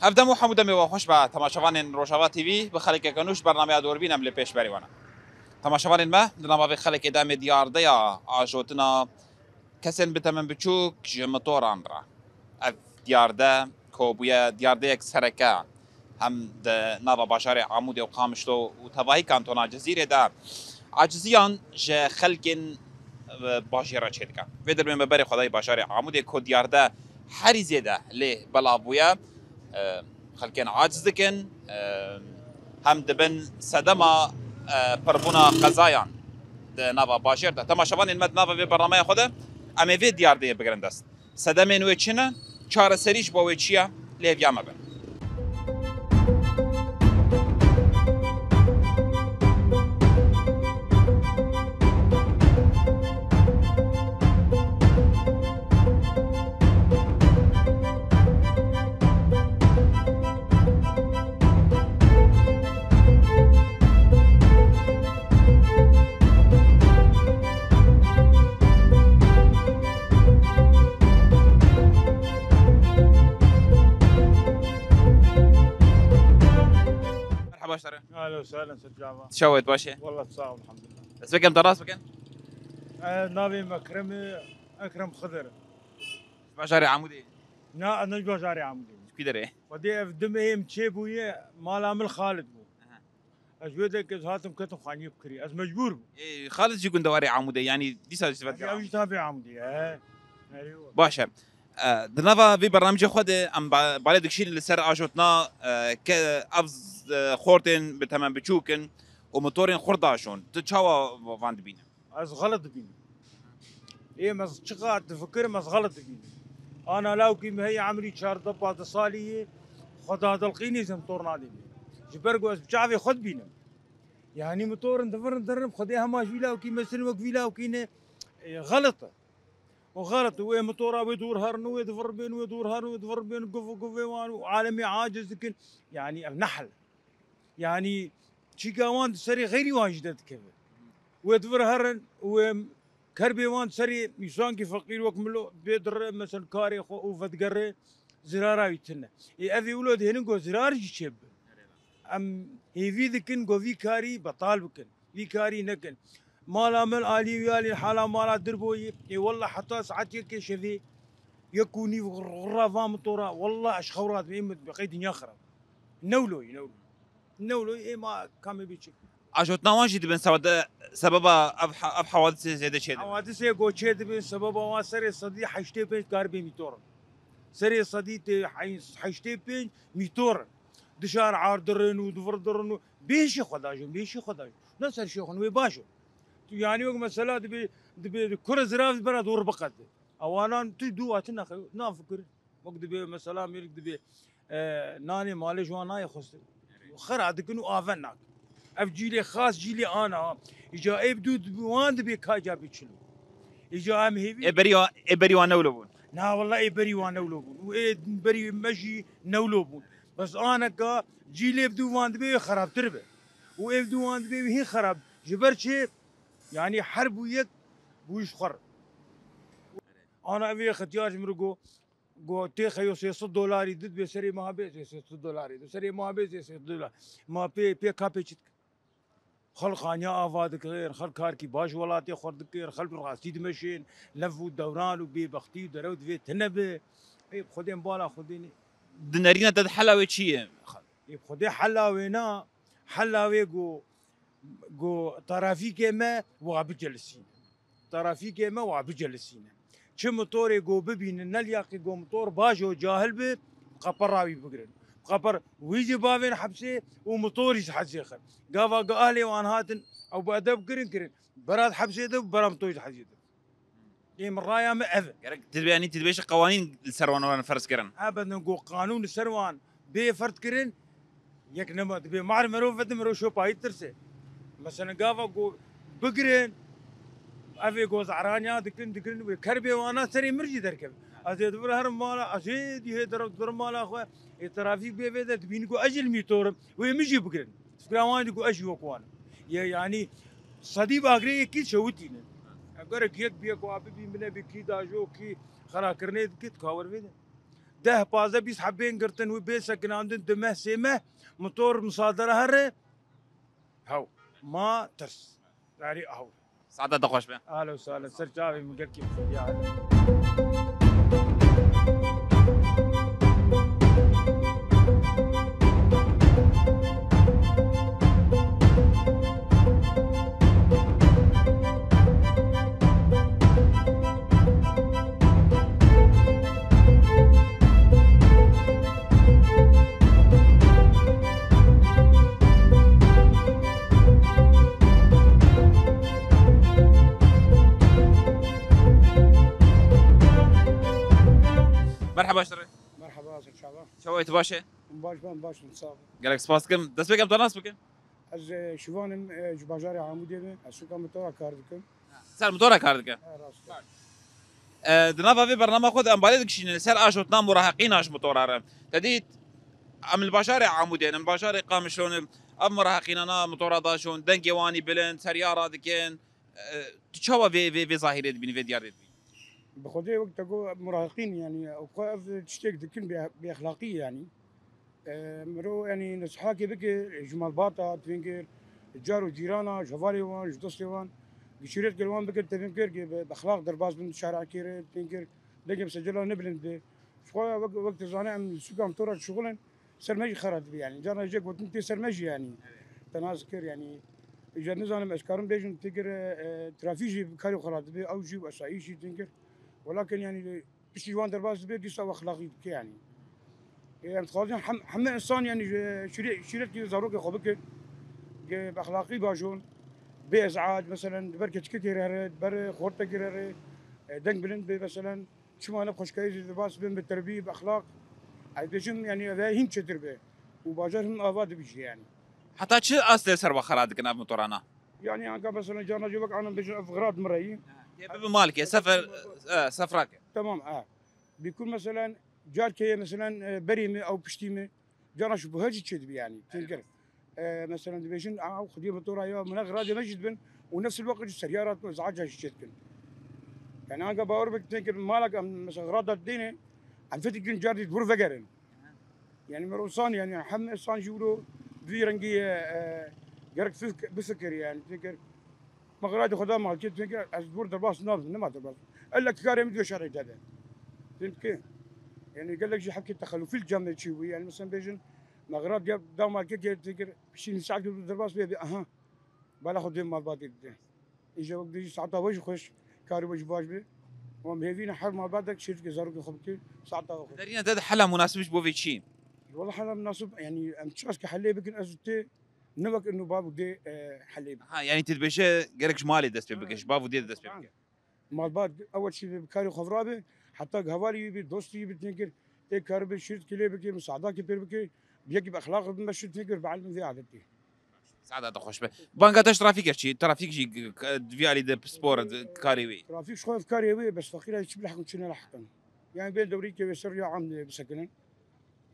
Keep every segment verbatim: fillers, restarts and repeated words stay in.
Ev dem û hemû demê we xweş be temaşevanên Rojava T V, bi xelekeke nû ji bernameya Dûrbîn em li pêşberî we ne. Temaşevanên me, di nava vê xelekê de em ê diyardeya ajotina kesên bi temen biçûk ji mitoran re. Ev diyarde ku bûye diyardeyek sereke hem di nava bajarê Amûdê û Qamişlo û tevahî kantona Cizîrê de aciziyan ji xelkên, e, bajêr re çêdike. Vê derê me berê xwe dayî bajarê Amûdê ku diyarde herî zêde lê belav bûye. E, xelkên aciz dikin, e, hem dibin sedema, e, pirbûna qezayan di nava bajêr de. Temaşevanên me di nava vê bernameya xwe de em ê vê diyardeyê bigirin dest. Sedemên wê çi ne? Çareserî ji bo wê çi ye? Lê hêviya me be. Merhaba, şerê. Ahlen we sehlen, ser çava. Çawa yî, baş î? Wallah, sağ ol, elhamdülillah. Dest pê kem, te rast bikin. E, navê me Ekrem e, Ekrem Xidir. Bajarê Amûdê? Na, ez ne ji bajarê Amûdê. Ji kî derê? Xwedê ev dimê em çêbûye, mala min Xalid bû. Aha. Ez wê derê ez hatim ketim xaniyê bikirî. Ez mecbûr bûm. Ê, Xalid jî gundewarê Amûdê, yanî dîsa ji ve Ev jî tabê Amûdê ye, he. Erê wa. Baş e. E, di nava vê bernamecê xwe de em ba-, balê dikişînin li ser ajotina, e, ke ev z-, e, xortên bi temen biçûk in û motorên xurt dajon. Tu çawa van dibîne? Ez xelet dibînim. Êm ez çiqas difikirim, ez xelet dibînim. Ana lawkî min heye emrî çardeh pazdeh salî ye, xwe dadilqînî zim tor nadî min. Ji ber ku ez bi çavê xwe dibînim. Yanî min torin divirin dirin, Xwedê hema ji vî lawkî mesin wek vî lawkî ne, e, xelet e. O xelet e, wê min tora wê dûr herin, wê divir bên, wê dûr herin, wê divir bên, guv, guvê wan û alemê aciz dikin. Yanî ev nehl. Yanî çîka wan di serê xeyrî wan jî derdikeve. Wê di vir herin, wê kerbê wan di serê îsankî feqîr wek milo bê dire, mesela karê xwe û vedigere zirara wî tune. Ê ev ê wilo dihênin ku zirar jî çêbibe. Em hêvî dikin ku vî karî betal bikin. Vî karî nekin. Mala min alî wî alî hala mala dir boyî. Ê wallah heta saet yekê şevê, yek û nîv xurra va min tora. Wallah ez xewra dibêm, bi qey dinya xirab. Newloyî, newloyî. Newloyî ê ma kamê bê çi? Ajotina wan jî dibin sebebe, sebeba ev ha-, ev hawadisê zêde çê dibin. Hawadisê ku çê dibin sebeba wan serê sedî heştê pênc kar bê mîtor in. Serê sedî tê hey-, heştê pênc mîtor in. Dişar ardirin û divirdirin û bêşî xwe dajin, bêşî xwe dajin. Ne ser şêxin wê baş o. Tu yanî wek mesela dibê, dibê kure zirav bera dor biqedi. Ewanan tu dû atin naxe, nafikir. Wek dibê mesela mêrik dibê, e, nanê malê ji wan nayê xwestin. Xira dikin û aven nakin. Ev cîlê xas cîlê ana. Îca ê bi dû dibi wan dibê ka ca bê çilo. Îca em hêvî. Ê berî wa-, ê berî wan newlo bûn. Na wela ê berî wan newlo bûn. Û ê berî me jî newlo bûn. Bes aneka cîlê bi dû wan dibê wê xerabtir be. Û ê bi dû wan dibê wê hîn xerab. Ji ber çi? Yanî her bû yek bû ji xwe re. Ana ev ê xetiyar ji min re got, Go tê xeyo sê sed dolarî did bê serê meha bê sê sed dolarî. Di serê meha bê sê sed dolar. Ma pê, pê ka pê çi dike? Xelk hanya ava dikin, xelk karkî baş welatê xwe dikin, xelk rastî dimeşên, lev û dewran û bêbextî û derew divê tune be. Ê bi Xwedê bala Xwedê nê. Di nerîna te di hela wê çi ye? Ê bi Xwedê hela wê na, hela wê go, go tarafîkê me wa bicelisîne. Tarafîkê me wa bicelisîne. Çi motorê go bibînin, ne liyaqî go motor bajo cahil bi, qepera wî bigirin. Qeper wî jî bavên hepsê û motorî ji hecê xin. Gava gi ahlê wan hatin, ew bi edeb kirin kirin. Berat hepsê de, bera motor ji hecê de. Ê min raya me ev e. Gerek tu dibê, yanî tu dibêjî qewanîn li ser wan wan ferz kirin. Ebeden go qanûn li ser wan bê ferd kirin, yek nema dibê mar merov vedin, merov şopayî tirse. Mesela gava go bigirin, ev ê go zaraniya dikin, dikin wê kerbê wana serê mir jî derkevin. Ez ê divir herim mala, ez ê dî hê derew divir mala xwe, ê trafîk bê vê de dibînî go ez jî li mîtorim, wê min jî bigirin. Fikra wan jî go ez jî wek wan im. Ye, yanî sedî bagirê yekî şewitîne. Ev gerek yek bi yek wa bibî, min nebî kî dajo, kî xerakirinê dikit, ka wer vê de. deh, pazdeh, bîst hebên girtin wî bê sekinandin du meh, sê meh, motor musadere here. Hew. Ma tirs. Darî aw. Saeta te xweş be. Ahlen û sahlen. Ser çavê min gelkî xweş. Ya. Merhaba ji te re. Merhaba, ser çava. Çawa yî, tu baş e? Baş, ben baş, sağ ol. Gelek spas dikim. Destpêkê em te nas bikin. Ez, e, Şivan im, e, ji bajarê Amûdê me. Ez sûka motora kar dikim. Ser motora kar dike? He, rast e. E, di nava vê bernama xwe de em balê dikişînin li ser ajotina muraheqîna ji motora re. Te dît, em li bajarê Amûdê ne, em bajarê Qamişlo ne, ev muraheqînana motora dajon, dengê wan î bilind, serya radikin. E, tu çawa vê, vê, vê zahîrê dibînî, vê diyarê dibînî? Bi xwedê wek te got muraheqîn, yanî, ew xwe ev tiştek dikin bê, bêexlaqî, yanî. E, miro, yanî, nesihakê bike ji malbata, tênkir, car û cîrana, ji hevalê wan, ji dostê wan, gişîret kir wan bike, tevînkir, ki bi, bi exlaq derbas bin şarekê re, tênkir, dengê bi secela ne bilind be. Ji xwe wek, wek tu zane em sûka motora dişuxulin, ser me jî xera dibe, yanî. Carna jê gotin tê ser me jî, yanî. Te nas kir, yanî. Îcar nizanim ez karim bêjim, tênkir, e, trafîk jî bi karê xwe re dibe, ew jî û esayîş jî, tênkir. Welakin, yanî, Piştî ji wan derbas dibe, dîsa û exlaqî dike, yanî. Ê, em dixwazin hem, heme însan, yanî, ji şîre-, şîretkî zarokê xwe bike. Ge bi exlaqî bajon, bê ezad, meselen, di ber keçikekê re here, di ber xortekê re here, e, deng bilind be, meselen, çima ne xweşkayê jî derbas bin bi terbî, bi exlaq. Ez dibêjim, yanî, ev hîn çêtir be. Û bajar hîn ava dibîje, yanî. Heta çi astê ser we xera dikin ev motorana? Yanî, anka, meselen, carna jî wek anim bêjin, ev xira di min re yî. Tê bibe malkê, sefer, e, sefrake. Tamam, ha. Bîkur, meselen, carkê ye, meselen, e, berî me, ew piştî me, carna ji buha jî çêdibe, yanî. Tênkir. E, meselen, dibêjin, a, ew xwediyê motora ya, min xira dê me jî dibin, û nefs el waqt jî serya re dikin, zaca jî çêdikin. Yanî, anka bawer bik, tênkir, malek em, mesela, xira da dêne, em fê dikin car dî di wir vegerin. Yanî, mero san, yanî, heme san jî wilo vî rengî ye, e, gerek fik-, bifikir, yanî, tênkir. Me xira di xwe da malkê, tênkir, ez wir derbas nabim, nema derbas. Ella ki karê min di şerê de be. Tênkir. Yanî, gelek jî hevkê texelufî li cem me çî bû. Yanî, mesela bêjin, me xira diya da malkê ke, tênkir, piştî nîv saet derbas bê, bê, aha. Bala xwe dê malbatê dide. Îja wek dijî saeta we jî xweş, karê we jî baş be. Wan bi hêvî ne her malbatek şêrikê zarokê xwe bike, saeta we xweş. Derîna te de hela munasib ji bo vê çi? Wala hela munasib, yanî em çiqas ki helê bikin ez û tê, ne wek inu bav û dê, e, helê bikin. Ha, yanî tu dibêje gerek ji malê dest pê bike, ji bav û dê de dest pê bike. Malbat ew çî bi karê xwe virabe, heta hevalî wî bi, dostî wî bi tênkir, ê karibe şîrtkî lê bike, misadakî pêr bike, bi yekî bi exlaq bin meşû tênkir, bi elmin vê adetî. Saeta te xweş be. Banga te ji trafîk kir çi? Trafîk jî, e, di vî alî de pispor e, di karê wî. Trafîk ji xwe ev karê wê, bes feqîra çi bi leheqin çi ne leheqin. Yani bê dewrî ke wê ser ya am de bisekinin.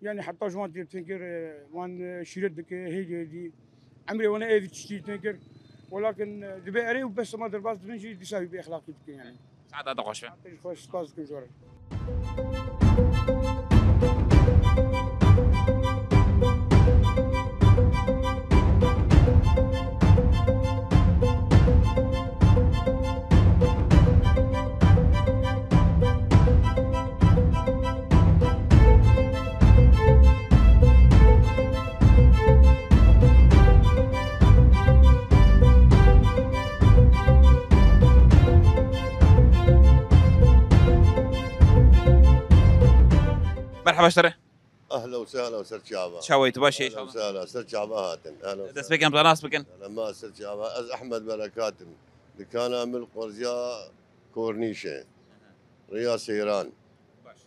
Yani heta ji wan tê tênkir, e, wan, e, şîret dike, hêdî hêdî. Emrê wan ê vî tiştî tênkir. Welakin, e, dibe erê û bes ma derbas dibin jî dîsa wî bêexlaqî dikin yani. Saeta te xweş be. Te jî xweş, spas dikim ji we re. Merhaba ji te re. Ehla û sehla û ser çava. Çawa yî, tu baş î? Ehla û sehla, ser çava hatin. Ehla û sehla. Destpêkê em te nas bikin. Ehla, ma ser çava. Ez Ehmed Berekat im. Dikana min li Qorziya Kornîşê. Riya Seyran. Baş.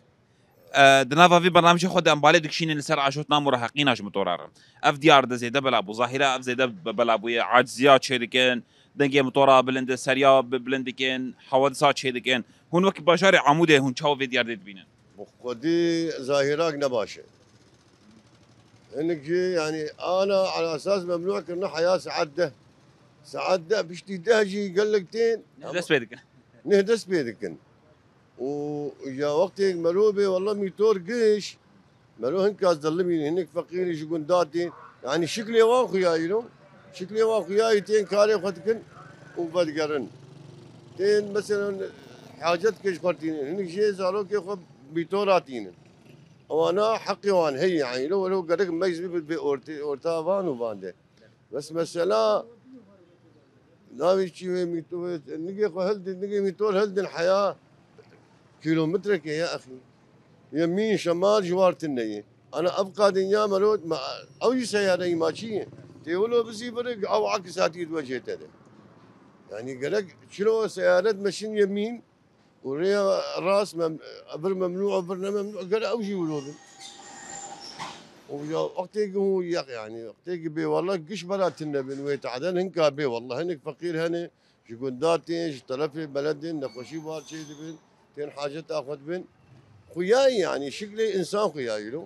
E, di nava vî bernamijê xwe de em balê dikişînin li ser ajotina muraheqîna ji motora re. Ev diyar de zêde bela bû. Zahîre ev zêde be-, bela bûye. Aciziya çêdikin, dengê motora bilind e, seriya bi-, bilind dikin, hawadisa çêdikin. Hûn wekî bajarê Amûdê hûn çawa vê diyar dê dibînin? Bi xwedî zahîrak ne baş e. Hinek jî, yanî, ana ala esas memnû kirine heya saet deh. Saet deh, piştî deh jî gelek tên. Neh dest pê dikin. Neh dest pê dikin. û ya wextê mero bê wele mîtor giş, mero hinka zilimîn, hinek feqîrî ji gunda tên. Yanî şiklê wan xuyayî lo. Şiklê wan xuyayî tên karê xwe dikin û vedigerin. Tên mesela hacet kê ji xwe tînin. Hinek jê zarokê xwe mîtora tînin. Ewana heqê wan heye yanî. Lo welo gerek meyz bibe ortê, orta van û van de. Bes mesela navê çî wê mîto-, nigê xwe hildin, nigê mîtor hildin heya kîlometreke ye axî. Ye mîn şemal ji war tune ye. Ana ev qadên ya mero, ma, ew jî seyareyî ma çi ye? Tê wilo bizî birik, ew akis hatî di wecê te de. Yanî gerek çilo seyare dimeşin ye mîn, û rêya rast mem-, vir memnû, vir ne memnû, ger ew jî wilo bin. Û ya wextê ku yeq, yanî wextê ku bê wele giş bera tune bin, wê taden hinka bê wele. Hinek feqîr hene, ji gunda tên, ji terefê beledên nexweşî bar çê dibin, tên haceta xwe dibin. Xuyayî yanî, şiklê însan xuyayî lo.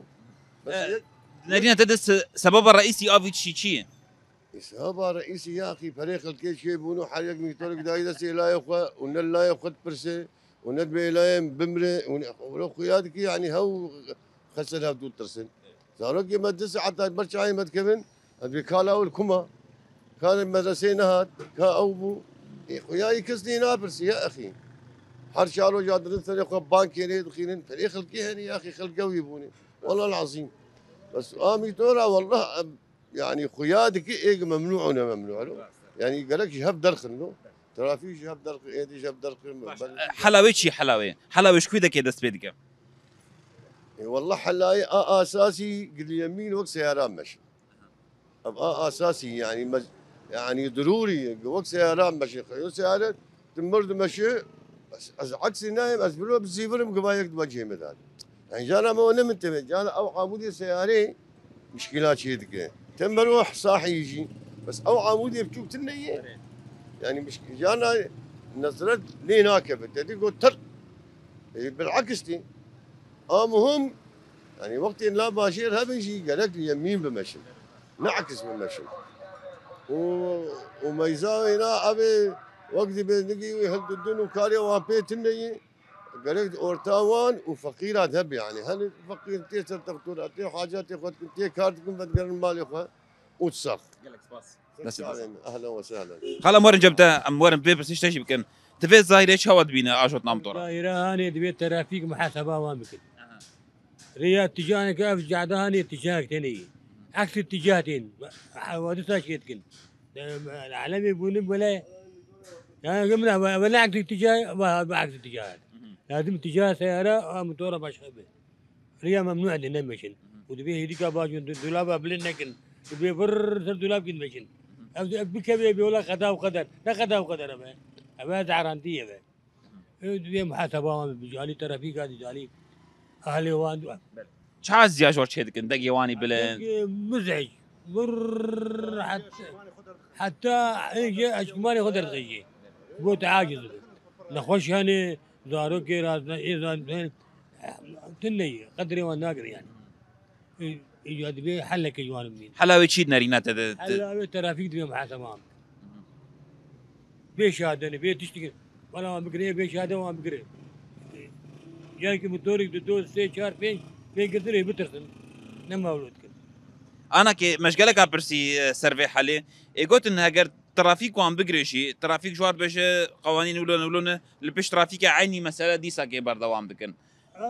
Bes E, yek Nerîna te de se-, sebeba reîsî a vî tiştî çi ye? Îsaba reîsî ya axî perê xelkê çêbûn û her yek mîtorek dayî destê layê xwe û ne layê xwe dipirse û ne dibê layê bimre û ne, wilo xuya dikî, yanî hew xeser hev dû tirsin. Zarokê me du saeta ber çayê me dikevin, ez dibê ka law li kuma, ka li medresê nehat, ka ew bû. Ê, xuya yî kes lê napirsî ya axî. Her çar roja dirin serê xwe bankê lê dixînin, perê xelkê hene ya axî, xelk ew yî bûne. Wela lazîm. Bes a mîtora wela em Yanî xuya dikî êk memnû û ne memnû. Alo? Yanî gerek ji hev derxin lo. Trafîk ji hev derxin, êdî ji hev derxin. Baş. Ber- E, hela wê çi hela wê? Hela wê ji ku dekê dest pê dike? E, wallah hela wê a asasî giliyemîn wek seyara meşin. Ev a asasî yanî mez-, yanî dirûrî ye. Wek seyara meşin. Xeyo seyare Di mir dimeşe, ez, ez eksî nayêm, ez bilo bi zîvirim giva yek di wecihê me de. Yani cana me ne min tebe, cana ew amûdê seyarê mişkîla çê dike. Te mero sahî jî. Bes ew amûdê biçûk tune ye. Yani mişk-, cana nezret lê nakeve. Te dî got tir. E, bilakis tê. A muhim, yani wextên la bajêr hebin jî gerek yemîn bimeşin. Ne ekis bimeşin. Û, û meyza wêna evê wek dibê nigî wê hildidin û karê wan pê tune ye. Gerek di orta wan û feqîra de be yani. Hani feqîr tê ser textura, tê hacatê xwe dikin, tê kar dikin, vedigerin malê xwe û sax. Gelek spas. Nasıl? Ahlen ve sehlen. Xala, em werin cem te, em werin pê pirsîş te jî bikin. Ti vê zahîrê çawa dibîne ajot nam tora? Zahîre hanê divê trafîk muhaseba wan bikin. Aha. Rêya tijaneke ev cade hanê tijanek tenê yî. Eksi tijah tên. Hewadisa çê dikin. Alemê bûne bile. Yani gimra ve, ve ne eksi tijah, ve, ve eksi tijah. Lazim tijah seyara, a motora başka be. Riya memnû edin nemeşin. Û dibê hêdîka bacin du-, dulaba bilind nekin. Dibê vir ser dulab kin meşin. Ev, ev bikevê bê wela qeda û qeder. Ne qeda û qeder ev e. Ev e zarantî ev e. Ew dibê muhaseba wan bi, bi alî trafîka dî, alî ahlê wan dû. Çawa ziya ji wan çê dikin? Degê wan ê bilind. Degê mizec. Vir het-, heta ê jê eşkmanê xwe derdixê jê. Bo te aciz bi. Nexweş hene, zarokê razne, ê zan-, Tune ye, qedrê wan nagire yani. Ê, ê, ya dibê heleke ji wan bimîn. Hela wê çi nerîne te de? Hela wê trafîk dibê muhaseba. Bê şahadene, bê tiştekî. Bala wan bigire, bê şahade wan bigire. Ê, ya ki motorek du, du, sê, çar, pênc, pê girtin ê bitirsin. Ne mewlûd kin. Ana ke me ji geleka pirsî, e, ser vê helê. Ê gotin heger trafîk wan bigire jî, trafîk ji wan bêje qewanîn wilo ne, wilo ne, li pişt trafîkê eynî mesele dîsa kê berdewam bikin.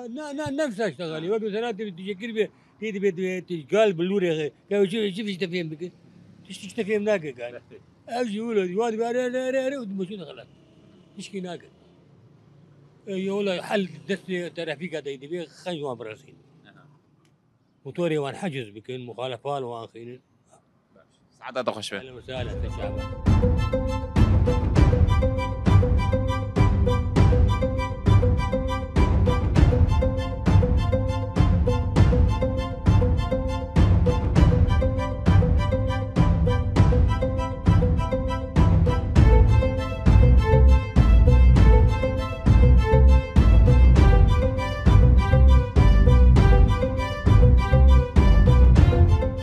Na, na, nefsa işte gali. Wek mesela te tişekir be, te dibe, te, te gal bi lûrê xe. Ya çi, çi, çi te fêm bike? Tişt, tişt te fêm nake gal. Ev jî wilo, wan dibe, are, are, are, are, û dibe şû de xelas. Tişkî nake. E, yola hel destê trafîka de dibe, xenc wan birasîn. Aha. Motorê wan heciz bikin, muxalefa li wan xînin. Saeta te xweş be. Ehlen we sehlen, te çawa.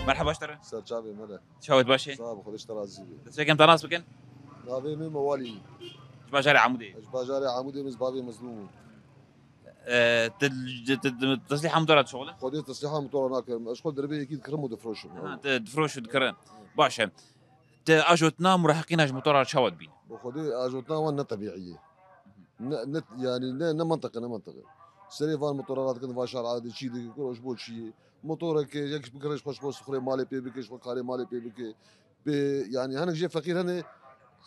Merhaba ji te re. Ser çavê me de. Çawa, tu baş î? Sağ ol, Xwedê ji te razî be. Destpêkê em te nas bikin? Navê min Mewalî. Ji bajarê Amûdê. Ji bajarê Amûdê, min ji bavê Mezlûm bû. E, tu, tu, tu, tu teslîha motora dişixulin? Xwedê teslîha motora nakirim. Ez xwe derbê yekî dikirim û difroşim. Ha, tu difroş û dikirin. Baş e. Tu ajotina murahiqîna ji motora re çawa dibîne? Bi Xwedê ajotina wan ne tebîî ye. Ne, ne, yani ne, ne mantiqe, ne mantiqe. Serê van motora radikin, van şara de çî dikin, kuro ji bo çi ye? Motoreke yek bikire ji xwe, ji xwe sixurê malê pê bike, ji xwe karê malê pê bike. Pê, yani hinek jê feqîr hene,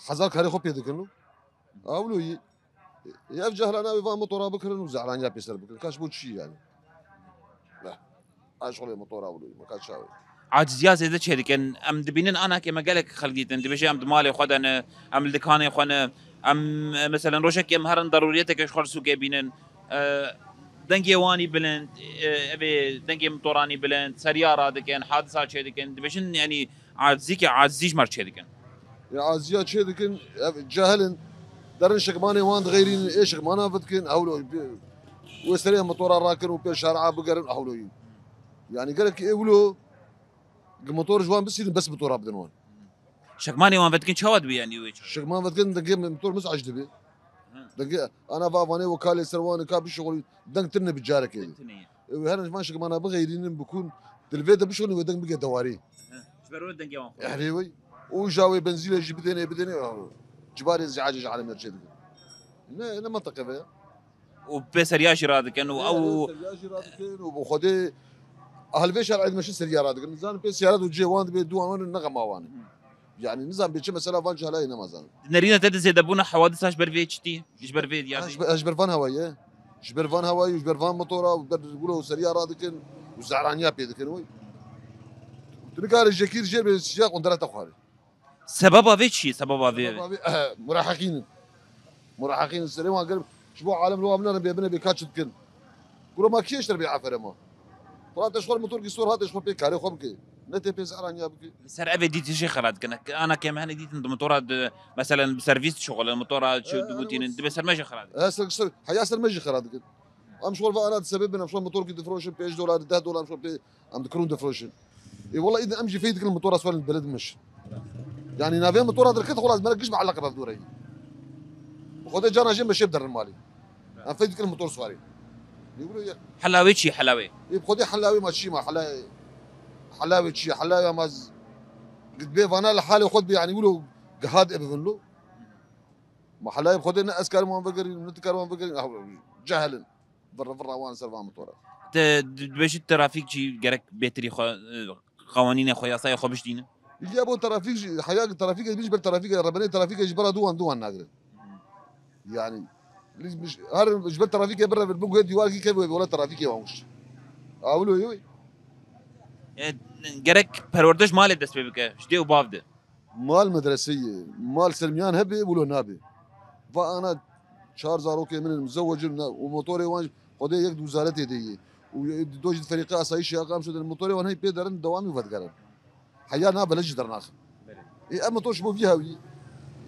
hezar karê xwe pê dikin. Awlo yî. Ev cehla navê van motora bikirin û zehraniya pêser bikirin. Kaç bo çi yani? Beh. Aşxulê motora awlo yî. Kaç çawe. Aciziya zêde çê dikin. Em dibînin anakê me gelek xelk dîtin. Dibêje em di malê xwe de ne, em li dikanê xwe ne. Em, e, meselen rojekê em herin darûriyeteke ji xwe li sûkê bînin. E, dengê wanî bilind, e, evê dengê motoranî bilind, seriya radikin, hadisa çê dikin. Dibêjin yani Acizî ke acizî ji me re çê dikin. Ya aciziya çê dikin, ev cehil in. Derin şikmanê wan dixeyrînin, ê şikmana vidikin, hewlo, wê serê motora rakin û pê şara bigerin, hewlo yî. Yani gerek ê wilo, gi motor ji wan bisînin, bes motora bidin wan. Şikmanê wan vedikin çawa dibe yani wê çawa? Şikman vedikin, dengê motor mis aç dibe. Hı. Dengê, ana va vanê wekalê ser wan ka bişixulî, deng tine bi carekê. Deng tine ye. Ew her van şikmana bixeyrînin bikun, di li vê de bişon wê deng bike dewarî. He, ji ber wê dengê wan xwe. Ehrê wê. Û ja wê benzînê jî bidênê, bidênê, cibarê zî aciz ji alemê çê dikin. Ne, ne mantiqe ve ya. Û pê seriya jî radikin û Ne, ew ne, seriya jî radikin û bi Xwedê ahlivê şer'ê dimeşin seriya radikin. Nizanim pê siyaret û cihê wan dibê, duwan wan ne xema wan. Hı. Yani nizam bê çi mesela van cehlayê nema zanin. Nerîna te de zêdebûna hewadisa ji ber vê çitî, ji ber vê diyarê? Ha, ji ber, ji ber van hewayê. Ji ber van hewayê, ji ber van motora, ji ber wilo û seriya radikin û zehraniya pê dikin wê. Tu nikare jekîr jê bê siya qundera te xwarê. Sebeba vê çi ye? Sebeba vê? Sebeba vê, eh, murahiqîn in. Murahiqîn in. Serê wan gerim. Ji bo alem li wan binerin bê bine bê ka çi dikin. Kuro ma kî eşter bê afere ma? Xwe hate ji xwe motor kî sor hate ji xwe pê karê xwe bike. Ne tê pê zehraniya bike. Li ser evê dîtişê xera dikin. Ana ke em hene dîtin di motora di, meselen bi servîs dişixulin, motora çi Ee, dibûtînin, evet. Dibe ser me jî xera dikin. Ee, ser, ser, heya ser me jî xera dikin. Em ji xwe ve ana di sebeb bin, em ji xwe motor kî difroşin, pênc dolar, deh dolar em ji xwe pê, em dikirin difroşin. Ê wela îdin em jî feydikin motora swarin beled meş. Yani navê motora derket xwe lazim, me giş muallaq be dûre yî. Xwedê cana jê meşê biderin malî. Em feydikin motor swarî. Ê wilo ye. Hela wê çi ye, hela wê? Ê xwedê hela wê ma çi ma, hela, hela wê çi ye, hela wê ma z-, gidbê vana li halê xwe dibê, yani wilo gihad ê bivin lo. Ma hela wê xwedê ne ez karim wan vegerînim, ne tu kar wan vegerîn, ah, cehil in. Virra virra wan ser van motora. Te di-, dibêjit trafîk jî gerek bêtirî xwe, e, qewanînê xwe, yasayê xwe biştînin? Îlya bo trafîk jî, heya trafîkê bî ji ber trafîkê, rebenê trafîkê ji bera duwan duwan nagirin. Yani, li-, her ji ber trafîkê birre bin guhê dîwarkî kevê wê wela trafîkê wan wişt. Awilo yê wê. E, gerek perwerde ji malê dest pê bike, ji dê û bav de. Mal medreseyê, mal sermiyan hebe, wilo nabe. Va ana çar zarokê min in, muzewwecin, na, û motorê wan jî Xwedê yek di wizaretê de yê. Û do jî di ferîqê asayîşê ya qamşo de motorê wan hey pê derin dewamî vedigerin. Heya na belê jî dernaxin. Belê. Ê, em motor ji bo vî hewî.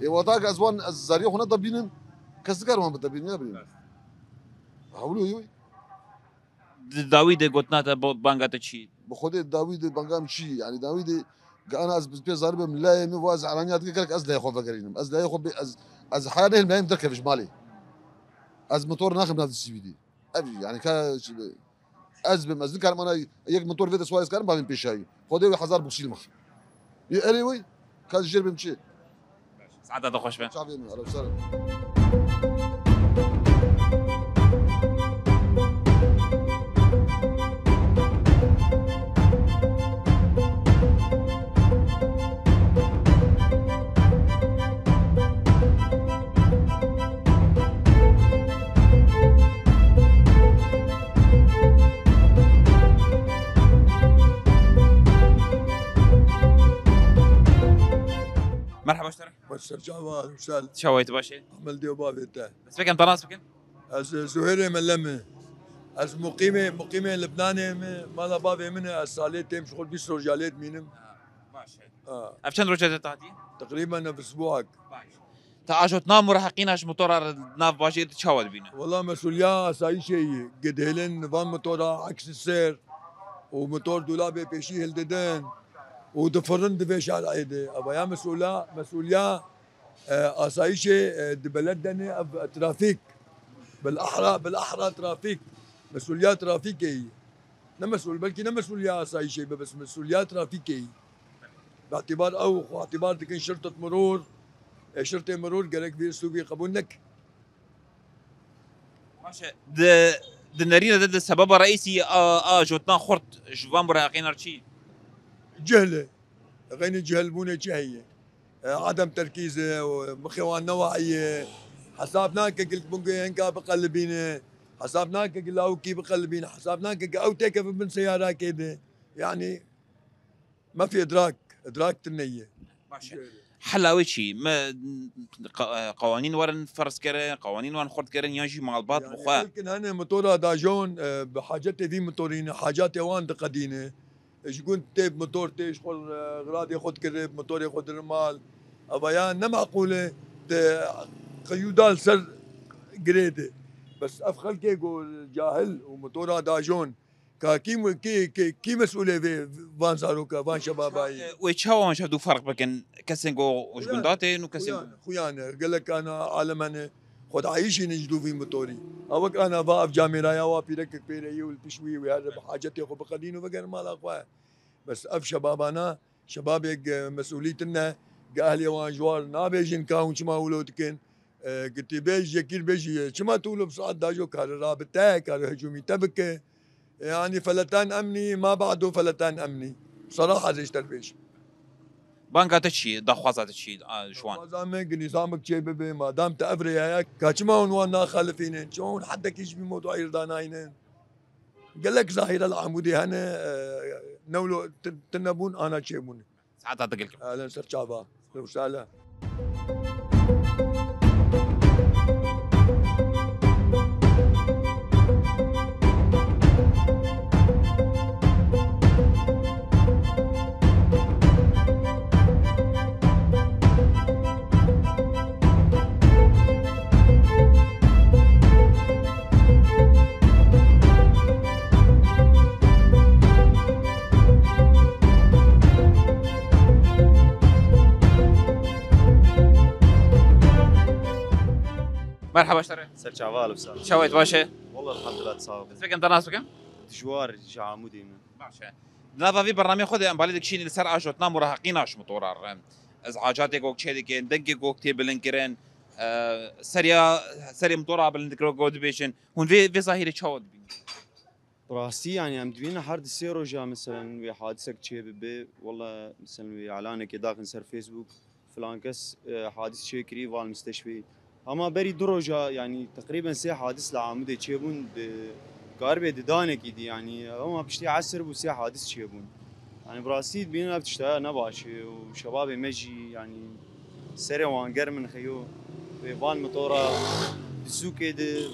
Ê, wata ke ez wan, ez zariya xwe nedebînim, kes dikar wan bidebînin, ya birîn. Rast. Hewlo yoy. Di dawî de gotina te, bo-, banga te çi? Bi Xwedê dawî de banga min çi? Yani dawî de ge ana ez bi pê zarî bim, layê min va ez eraniya dike gerek ez layê xwe vegerînim. Ez layê xwe bê, ez, ez heya nehim layê min derkeve ji malê. Ez motor naxim nav distî wî dî. Ev yani ka çi be? Ez bim, ez nikarim ana yek motor vê de swar ez karim bavên pêşayî. Xwedê wê hezar buksîl mix. Yê erê wê, ka ez jêr bim çi? Saeta te xweş be. Çavê min, alo, ser. Merhaba, ji te re. Baş ser çava, Hüsel. Çawa yî, tu baş î? Amel diyo bavê te. Ez bikim, te nas bikim? Ez, e, Zuhêrê Melem e. Ez muqîmê, muqîmê Libnanê me, mala bavê min e, ez salê têm ji xwe bîst roja lê dimînim. Ha, baş e. Ha. Ev çend roja te hatî? Teqrîben ev isbuak. Baş. Te ajotina murahiqîna ji motora re nav bajêr de çawa dibîne? Wela mesulya asayîşê yî, gidhêlin van motora, aks ser û motor dolabê pêşî hildidin û difirin di vê şarayê de. Eva ya mesûla, mesulya, e, asayîşê, e, di beled de ne, ev trafîk. Bil ahra, bil ahra trafîk. Mesûliya trafîkê ye. Ne mesûl, belkî ne mesûliya asayîşê be, bes mesûliya trafîkê ye. Bi îtibar ew, xwe îtibar dikin şirtet miror. E, şirtê miror gerek vê uslûbî qebûl neke. Baş e. Di, di nerîna de, di sebeba reîsî a, a jotinan xurt ji van murahaqîn re çi? Cehl e. Xeynî cehlbûnê çi heye? E, adem terkîz e, û mixê wan ne wahî ye. Hesab nake gilk bingê hinka biqelibîne. Hesab nake gi lawikî biqelibîne. Hesab nake gi ew têkeve bin seyarakê de. Yanî, mefê idrak, idrak tune ye. Baş e. Hela wê çi? Me qa-, qewanîn werin ferz kirin, qewanîn wan xurt kirin, yan jî malbat bi Yanî xwe? Xelkin hene motora dajon, e, bi hacetê vî motorî ne, hacatê wan diqedîne. Ji gund tê bi motor tê ji xwe, e, xiradê xwe dikire, bi motorê xwe dirin mal. Eva ya ne maqûl e, te qeyûda li ser girê de. Bes ev xelkê ku cahil û motora dajon, ka kî mu-, kî, kî, kî mesûlê vê van zaroka, van şebabayî? Wê çawa wan ji hev du ferq bikin? Kesên ku ji Xuyan, gunda tên û kesên ku xuyan, xuyan e. Gelek ana alem hene, xwe diayîşînin ji dû vî motorî. Ha wek ana va ev camêraya wa pîrekek pê re yê û li pişt wî, wê here bi hacetê xwe biqedîn û vegerin mala xwe. Bes ev şebabana, şebabek, e, mesûlî tune, gi ehlê wan ji war nabêjin ka hûn çima wilo dikin. E, gitî bêj, yekî bêjî, çima tu wilo bi saet dajo kare rabite, kare hicûmî te bike. E, yanî feleten emnî, ma ba'du feleten emnî. Seraha zêşter bêjim. Banga te çi ye? Daxwaza te çi ye, a, ji wan? Daxwaza me, gi nîzamek çê bibe, madam te ev rêya ye, ka çima hûn wan naxalifînin? Çima hûn hedekî ji vî mewduayî re danayînin? Gelek zahîre li Amûdê hene, e, newlo ti-, tune bûn, ana çêbûn. Saeta te gilkim. Alen ser çava. Rewşa le. Merhaba, şerê. Ser çava, Alp, sağ ol. Çawa yî, baş e? Wallah, elhamdulillah, sağ ol. Ez bikim, te nas bikim? Dijwar, ji Amûdê me. Baş e. Di nava vî bernameyê xwe de em balê dikişînî li ser a jotina murahaqîna ji motoran re. Ezecatê gok çê dikin, dengê gok tê bilindkirin, e, seriya, serê motora bilind dikiro, gok dibêjin. Hûn vê, vê zahîrê çawa dibînin? Bi rastî, yanî, em dibînin her di sê roja, meselen, wê hadisek çê bibe, wela, meselen, wê elanekê daxin ser Facebook, filan kes, e, hadis çêkirî, van misteşfî. Ama berî du roja, yanî, teqrîben sê hadis li Amûdê çêbûn, di, karibê di danekî dî, yanî, hema piştî esir bû, sê hadis çêbûn. Yanî, bi rastî dibînin ev tişta ne baş e û şebabê me jî, yanî, serê wan germ in xeyo, wê van motora di sûkê de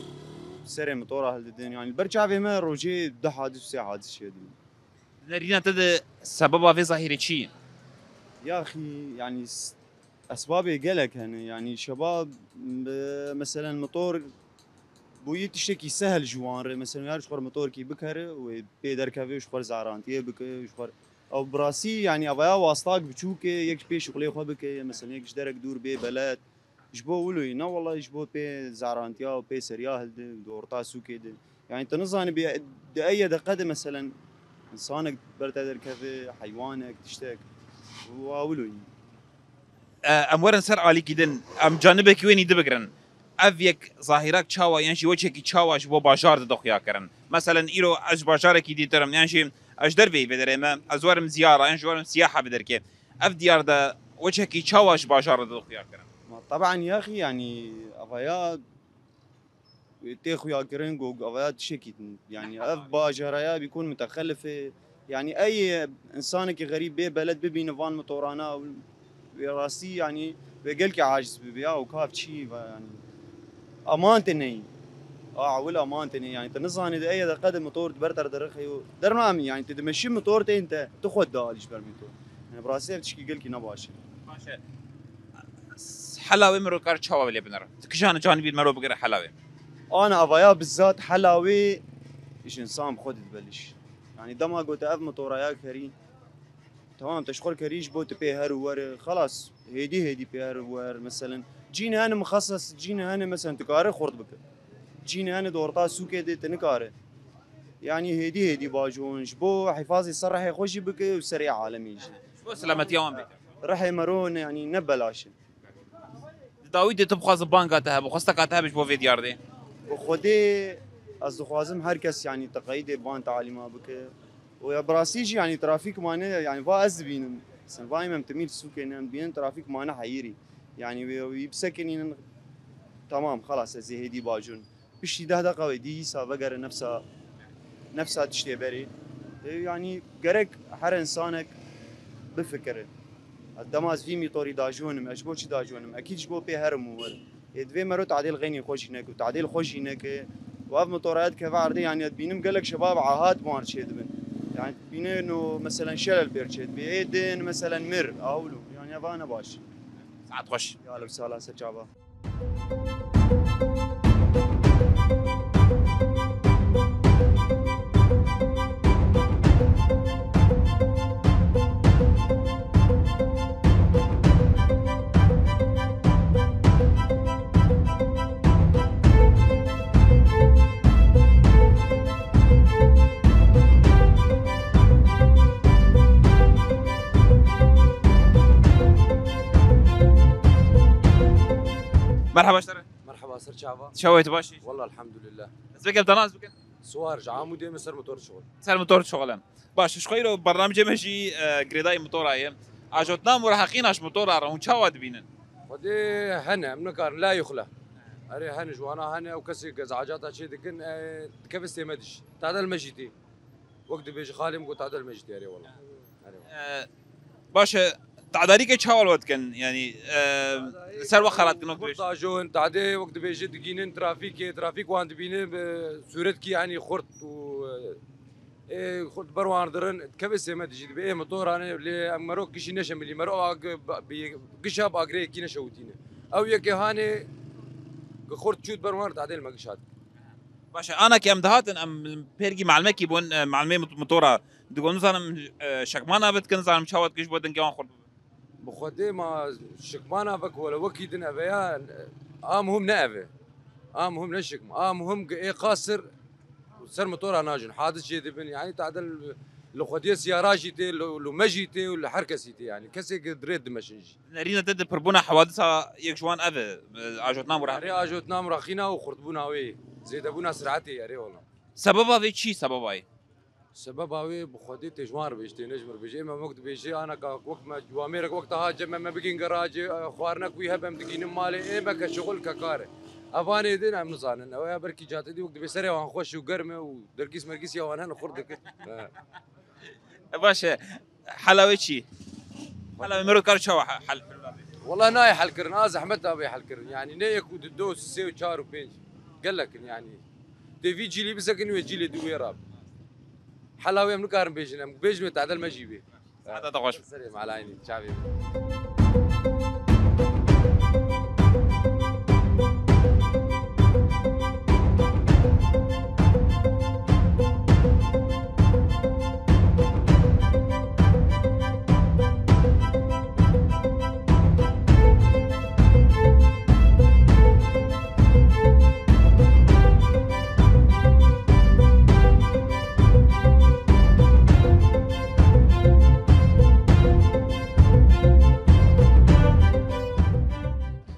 serê motora hildidin. Yanî, li ber çavê me rojê du hadis û sê hadis çêdibin. Nerîna te de sebeba vê zahîrê çi ye? Yaxî, yanî, s-, esbabê gelek hene. Yanî, şebab, e, meselen, motor bûyî tiştekî sehel ji wan re. Meselen, her ji xwe re motorkî bikere, wê pê derkeve, ji xwe re zarantiyê bike, ji xwe re. Ew bi rastî, yanî, evaya wastak biçûk e, yek ji pê şixulê xwe bike, meselen, yek ji derek dûr bê beled. Ji bo wilo yî, ne wela ji bo pê zarantiya û pê seriya hildi, di orta sûkê de. Yanî, tu nizanî bi, di eye deqe de, meselen, insanek ber te derkeve, heywanek, tiştek. Wa wilo yî. E, em werin ser alîkî din, em canibekî wê nî dibigirin. Ev yek zahîrak çawa yan jî weçekî çawa ji bo bajar dide xuya kirin? Meselen, îro ez ji bajarekî dîtir im, yan jî ez ji derveyî vê derê me, ez werim ziyara, yan jî werim siyaha vê derkê. Ev diyar de weçekî çawa ji bajar re dide xuya kirin? Ma, teben yaxî, yanî, evaya tê xuya kirin ku evaya tiştekî din. Yanî, ev bajaraya bîkun mutexelif e. Yanî, ey insanekî xerîb bê beled bibîne van motorana, wê rastî, yanî, wê gelkî aciz bibe ya, û kav çi va, yanî. Aman te neyî. A, ewil aman te neyî. Yanî, te nizanî de eye deqe de motor di ber te re derixeyo. Dermamî, yanî, te dimeşî motor tên te, tu xwe dialî ji ber motor. Yanî, bi rastî ev tişkî gelkî ne baş e. Baş e. Hela wê mirov kar çawa lê binere? Ti kijan canibî mero bigire hela wê? Ana avaya bizat hela wê ji insan bi xwe didibeliş. Yanî, dema gote ev motoraya kerî, tamam, te ji xwe kerî ji bo tu pê her û were, xelas, hêdî hêdî pê her û wer, meselen. Cîn hene mixeses, cîn hene, meselen, tu kare xurt bike. Cîn hene di orta sûkê de, tu nikare. Yanî hêdî hêdî bajon ji bo hifazê ser rehê xwe jî bike û serê alemê jî. Ji bo selametiya wan bike. Rehê mero ne, yanî ne belaş e. Di dawî de tu bixwazî banga te hebe, xwesteka te hebe ji bo vê diyar de? Bi Xwedê ez dixwazim her kes, yanî, teqeyîdê van talîma bike. Û ya bi rastî jî, yanî, trafîk mane, yanî, va ez dibînim. Sen va em timî li sûkê ne, em dibînin trafîk mane heyirî. Yanî, wê, wî bisekinînin, temam, xelas, ez ê hêdî bacûn. Piştî deh deqa wê dî îsa vegere nefsa, nefsa tiştê berê. E, yanî, gerek her insanek bifikire. Dema ez vî mîtorî dajonim, ez ji bo çi dajonim? Ekîd ji bo pê herim û werim. Ê divê mero tadêl xeynî xwe jî neke, tadêl xwe jî neke. Û ev mitora dikeve erdê, yanî dibînim gelek şebab ahat wan çê dibin. Yanî dibîne no meselen şelel pêr çê dibê. Ê din meselen mir, awlo. Yanî eva ne baş. Saet xweş. Ya li sala ser çava. Merhaba ji te re. Merhaba, ser çava. Çawa yî, tu baş î? Wallah, elhamdulillah. Ez veke te nas bikin. Siwar, ji Amûdê me ser motor şixul. Ser motor şixul em. Baş, ji xwe îro bernamecê me jî, e, girêdayî motora ye. Ajotna muraheqîna ji motora re hûn çawa dibînin? Xwedê hene, em nikarin, la yuxla. Erê hene, ji wana hene, ew kesê ke zacata çê dikin, e, dikeve sê me dişî. Tadel me jî tê. Wek dibêje xalê min got, tadel me jî tê, erê wela. Erê wela. E, baş e, tadarîkê çawa li we dikin? Yanî, e, li ser we xelat dikin, wek dibêje. Tajon, tadê wek dibêje digînin trafîkê, trafîk wan dibîne, bi sûretkî, yanî, xurt û, e, ê xurt ber wan dirin, dikeve sê me dijî dibe, ê motoran e, lê em mero gişî neşemilî, mero ag-, bi, bi, gişa bi agreyekî neşewitîne. Ew yekê hanê, gi xurt çût ber wan, tadê li me gişa dikin. Baş e, ana ke em dihatin, em pêrgî melimekî bûn, e, melimê mot-, motora. Digot, nizanim, e, şikmana ve dikin, nizanim çawa dikin ji bo dengê wan xurt bibe. Bi Xwedê ma şikmana ve ku wele wekî din eve ya, a muhim ne eve. A muhim ne şikm. A muhim ki ê qasir ser motora najin. Hadis jê dibin. Yanî tadel li Xwediyê siyara jî tê, li, li me jî tê û li her kesî tê yanî. Kesê ki dirê dimeşin jî. Nerîna te di pirbûna hewadisa yek ji wan ev e, e, ajotna muraxîna. Erê ajotna muraxîna û xurtbûna wê, zêdebûna siratê, erê wela. Sebeba vê çi sebeba ye? Sebeba wê bi Xwedê tê ji wan re bêje, tê ne ji min re bêje. Ê me wek dibêje, ana ka wek me wamêrek wek te ha cem me, me bigîn geracê, e, xwarinek wî hebe em digînin malê, ê me ke şixul ke kar e. Evanê din em nizanin. Ew ya belkî cate dî wek dibê serê wan xweş û germ e û dergîs mergîs ya wan hene xurt dikin. He. E, baş e. Hela wê çi? Hela wê mero kar çawa he-, hel? Wela nayê helkirin, a zehmet da bê helkirin. Yanî ne yek û du, du, sê û çar û pênc. Gelek in yanî. Tê vî cîlî bisekin wê cîlê dî wê rab. Hela wê em nikarin bêjin, em bêjin wê tadel me jî bê. Saeta te xweş. Serê me, ala eynî, çavê me.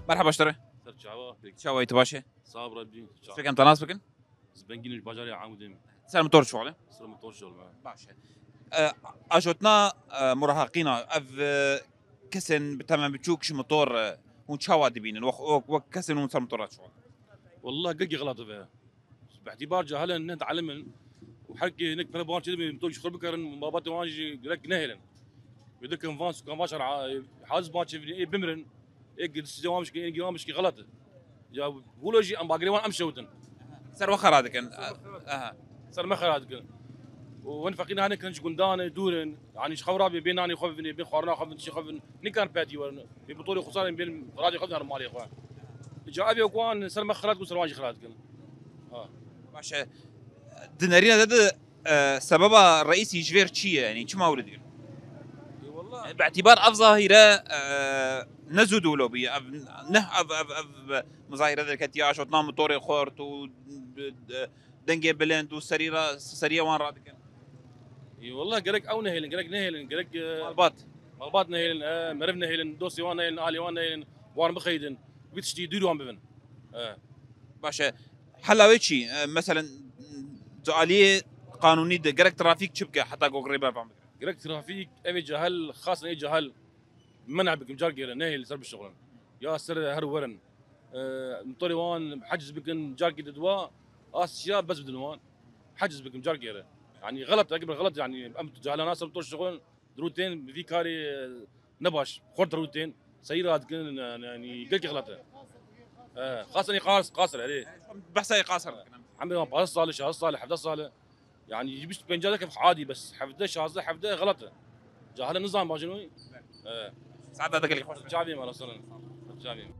Merhaba ji te re. Ser çava, pêk. Çawa yî, tu baş î? Sağ ol, Rabbî. Çawa. Pêk em te nas bikin? Ez Bengîn, ji bajarê Amûdê me. Ser motor şixul e? Ser motor şixul me. Baş e. E, ajotna, e, murahaqîna, ev, e, kesên bi temen biçûk ji motor, e, hûn çawa dibînin? Wek, wek, wek kesên hûn ser motor re şixul? Wallah, gelkî xelat ve. Bi îtîbar cahil in, ne dielimin. Û her kê hinek pere bi wan çêdibe, motor ji xwe bikarin, mabetê wan jî gerek nehêlin. Wê dikin van sûkan, van şar, a, hadis ban çêvirî, ê bimirin, ê girdi size wan bişkin, ê giran bişkin, xelat e. Ya, wilo jî em bagirê wan em şewtin. Ser we xera dikin. Aha. Ser me xera dikin. Û hin feqîr hene kirin ji gundan e, dûr in. Yanî ji xew rabê, bê nanê xwe bivînê, bê xwarina xwe bivînê, tiştê xwe bivînê. Nikarin petî werin. Bê motorê xwe sarin, bên racê xwe bidin malê xwe. Ca ev ê wan ser me xelat dikin, ser wan jî xelat dikin. Ha. Baş e. Di nerîna de, de, e, sebeba reîsî ji vêr çi ye? Yanî çima wilo dikin? Ê, wallah. Bi îtîbar ev zahîre, e, Ne zû dûlo bûye. Ev, neh, ev, ev, ev muzahîre derketiye, aşotna motorê xurt û d-, d-, dengê bilind û serî ra, seriyê wan radikin. Ê, wallah gerek ew nehêlin, gerek nehêlin, gerek, e, malbat. Malbat nehêlin, e, meriv nehêlin, dostê wan nehêlin, ahlê wan nehêlin, wan bixeyidin. Vî tiştî dûr wan bibin. E. Baş e. Hela wê çi? E, meselen, di aliyê qanûnî de gerek trafîk çi bike heta ku rê bervan bigire? Gerek trafîk, evê cahil, xasen ê cahil, men'a bikim, car gêre, nehê li ser bişixulin. Ya ser her werin. E, motorê wan heciz bikin, carkî di dua, asiya bes bidin wan. Heciz bikim, car gêre. Yani xelet, ekber xelet yani. Em cahilana ser motor şixulin, dirûtên, vî karî, e, ne baş, xurt dirûtên, seyî radikin, e, yani gelkî xelet e. E, xasen ê qas, qasir, erê. Behsa ê qasir dikin em. Hemê wan pazdeh sal, şazdeh sal, hevdeh sal. Yani ji bîst û pênc de kef adî, bes hevdeh, şazdeh, hevdeh xelet e. Cahil nizan bajin wî. E. Saeta te gelek xweş. Çavê me, Hasan. Çavê me.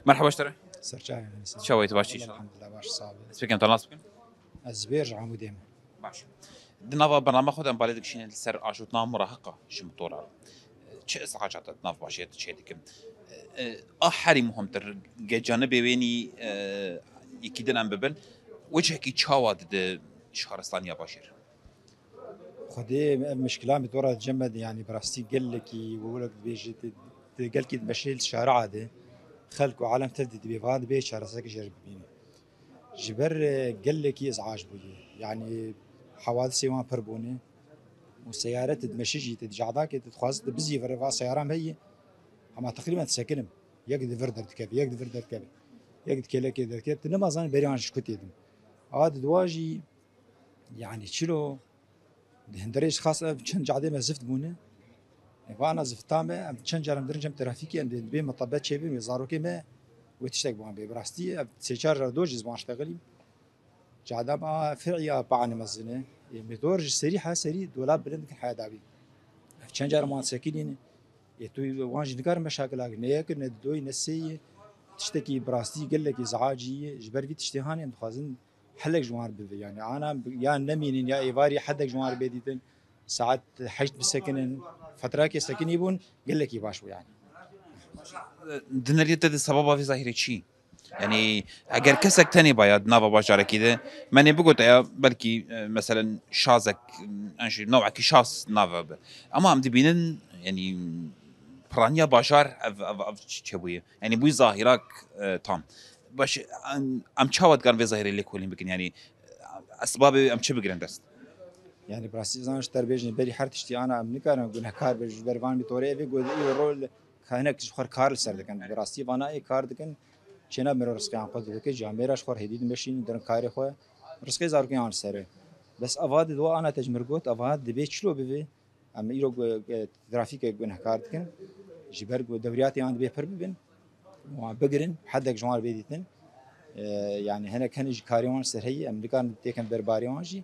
Merhaba ji te re. Serçavê min. Çawa yî, tu baş î? Elhamdulillah, baş, sağ ol. Ez pêkem te nas bikim. Ez Zibêr ji Amûdê me. Baş. Di nava bernama xwe de em balê dikişînin li ser aşotina murahiqa ji motora. Çi îz'aca te di nav başiyê de çêdikin? E, a herî muhimtir, ge canibê wê nî, e, yekî din em bibin, wecihekî çawa dide şaristaniya bajêr? Xwedê ev mişkila motora cem me de, yanî bi rastî gelekî, wek dibêjî, di, di gelkî dimeşê li şari'a de, xelk û alem tev didibê, va dibê çareserek jê re bibîne. Ji ber, e, gelekî îz'ac bûye. Yanî hewadisê wan pir bûne. Û seyare tu dimeşî jî, tu di cadakê tu dixwazî tu bizî vir va seyaram heye. Hema teqrîben disekinim. Yek di vir derdikeve, yek di vir derdikeve. Yek di kêlekê derdikeve. Tu nema zanî berê wan ji ku tê din. A di dua jî, yanî çilo, Di hundirê ji xas ev çend cadê me zift bûne. Vana zifta me, em çend car em dirin cem trafîkê, em dê dibê mitebet çêbin wê zarokê me wê tiştek bi wan bê. Bi rastî ev sê çar car dor jî ez bi wan ştexilîm. Cada me a fer'î a paanê mezin e. Ê, me dor ji serî he serî dolab bilind dikin heya dawî. Ev çend car em wan sekinîne. Ê, tu wan jî nikarin meşakila ne yek, ne di doyî, ne sêyî. Tiştekî bi rastî gelekî zehacî ye. Ji ber vî tiştê hanê em dixwazin helek ji wan re bibe. Yani ana ya nemînin ya êvarî hedek ji wan re bê dîtin. Saet heşt bisekinin, fetrakê sekinî bûn, gelekî baş bû yani. Di neriyê te de sebaba vê zahîrê çi? Yani eger kesek tenê baya di nava bajarekî de, me nê bigote ya belkî, e, meselen şazek, en jî newekî şaz nava be. Ama em dibînin, yani piraniya bajar ev, ev, ev çi çêbûye? Yani bûyî zahirak, e, tam. Baş, em, em çawa dikarin vê zahîrê lêkolîn bikin? Yanî, esbabê em çi bigirin dest? Yanî, bi rastî zan ji te re bêjin, berî her tiştî ana em nikarin gunehkar bin ji ber van mîtorê evê got, îro rol ka hinek ji xwe kar li ser dikin. Bi rastî vana ê kar dikin, çêna miro rizqiyan xwe dibike, camêra ji xwe hêdî dimeşînin, dirin karê xwe, rizqê zarokên li ser e. Bes ava di dua ana te ji mir got, ava dibê çilo bivê, Em îro gu-, e, trafîkê gunehkar dikin. Ji ber ku dewriyatê wan dibê pir bibin, wan bigirin, hedek ji wan re bê dîtin. E, yani hinek hene jî karê wan ser heye, em nikarin têkin berbarê wan jî.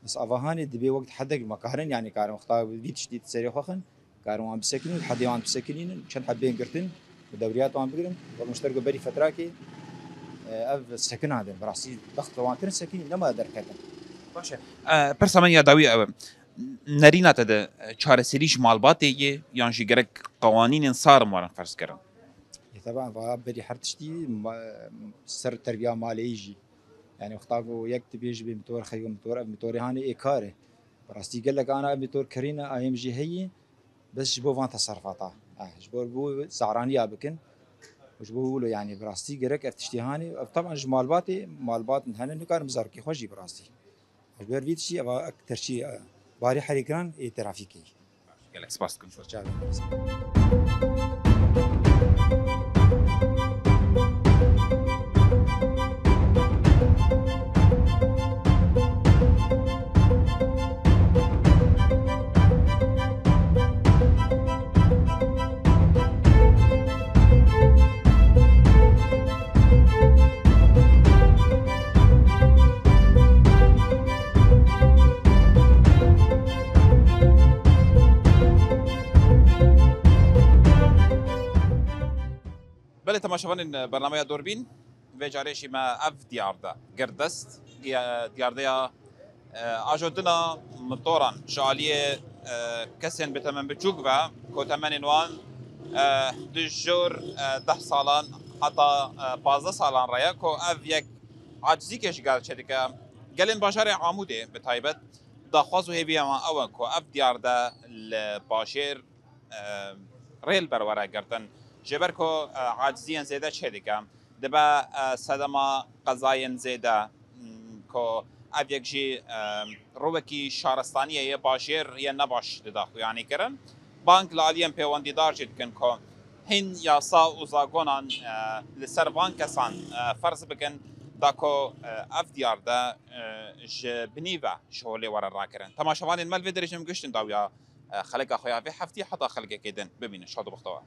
Bes ava hanê dibê wek hedek me karin, yani karin wexta vî tiştî serê xwe xin, karin wan bisekinîn, hedê wan bisekinînin, çend heb bên girtin, bi dewriyat wan bigirin. Wek min ji te re got berî fetrakê, e, ev sekinandin, bi rastî bext li wan kirin sekinîn, nema derketin. Baş e. E, pirsa min ya dawî ew e. Nerîna te de, e, çareserî ji malbatê ye yan jî gerek qewanînên sar in werin ferzkirin? Ê, teben, va berî her tiştî ma-, ser terbiya maleyî jî. Yani wexta ku yek dibêje bê motor xeyo motor, ev motorê hanê ê kar e. Bi rastî gelek ana ev motor kirîne, a em jî heye, bes ji bo van teserifata. Eh, ji bo, bo zaraniya bikin. Ji bo wilo yani bi rastî gerek ev tiştê hanê. Ev teben ji malbatê, malbat hene nikarin bi zarokê xwe jî bi rastî. Ji ber vî tiştî eva ek terçî, e, barî herî giran ê trafîkê. Gelek spas dikim. Çawa. Şivanên bernameya Dorbîn, vê carê jî me ev diyar de girdest, diya-, diyardeya, e, ajodina motoran ji aliyê, e, kesên bi temen biçûk ve, ku temenên wan, e, di jor, e, deh salan heta, e, pazdeh salan re ye, ku ev yek acizîkê ji gel çêdike. Gelên bajarê Amûdê bi taybet daxwaz û hêviya wan ew e ku ev diyarde li bajêr, e, rê li ber were girtin. Ji ber ku, e, aciziyên zêde çêdike, dibe, e, sedema qezayên zêde, m, ku ev yek jî, e, rûvekî şaristaniye yê bajêr yê nebaş dida xuyanî kirin. Bang li aliyên pêwendîdar jî dikin ku hîn yasa û zagonan, e, li ser van kesan, e, ferz bikin, da ku, e, ev diyar de, e, ji binî ve ji holê were rakirin. Temaşevanên me li vê derê jî em gihiştin dawiya, e, xeleka xwe ya vê heftî, heta xelkekê din bimînin. Şad û bextewer.